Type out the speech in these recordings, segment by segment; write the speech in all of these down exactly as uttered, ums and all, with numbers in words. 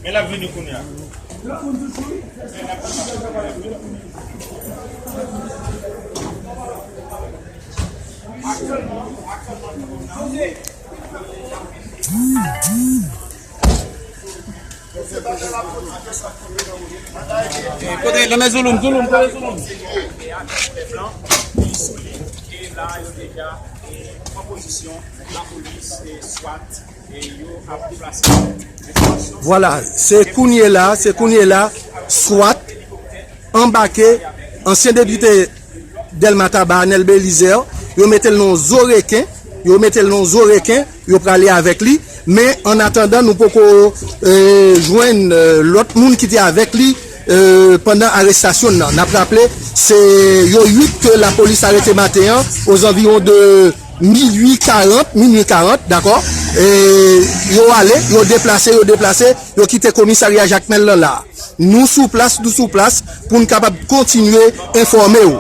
Men l ap vini kounye a. Kote, nan men Zouloum, Zouloum, kote Zouloum? Teyat lè blan, li sou li, e la, yo deja, e, pran pozisyon, lapolis, e, swat, e, yo ap deplase. Vwala, se kounye la, se kounye la, swat anbake ansyen depite Dèlma Taba, Anèl Belizaire, yo mete l nan zo reken, yo mete l nan zo reken, yo prale avèk li. Men, annatandan, nou poko, e, jwenn, e, lòt moun ki te avèk li, e, pandan arestasyon l nan. N ap raple, se yo uit ke lapolis arete maten an, ozanviwon de minui karant, minui karant, dakò? E, yo ale, yo deplase, yo deplase, yo kite komisarya Jakmèl lan la. Nou sou plas, nou sou plas pou n kapab kontinye enfòme w.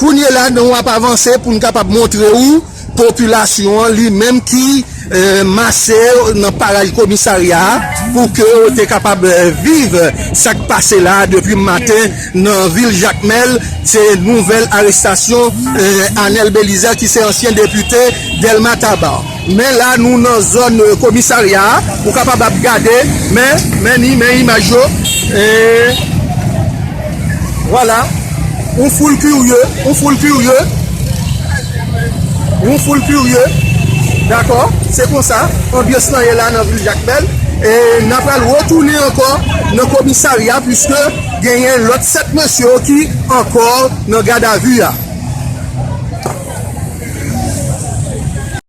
Kounye la, nou ap avanse pou n kapab montre w popilasyon an li menm ki, e, mase nan paraj komisarya a pou ke yo te kapab, e, viv sa k pase la a depi maten nan vil Jakmèl. Se nouvèl arestasyon, e, Anèl Belizaire ki se ansyen depite Dèlma Taba. Men la, nou nan zòn, e, komisarya a. Ou kapab ap gade, men, men ni, men imaj yo. E, vwala. Yon foul kirye, yon foul kirye. Yon foul kirye. Dakò? Se konsa anbyans lan ye la nan vil Jakmèl. E n a pral retounen ankò nan komisarya, piske genyen lòt sèt mesye yo ki ankò nan gadavi a.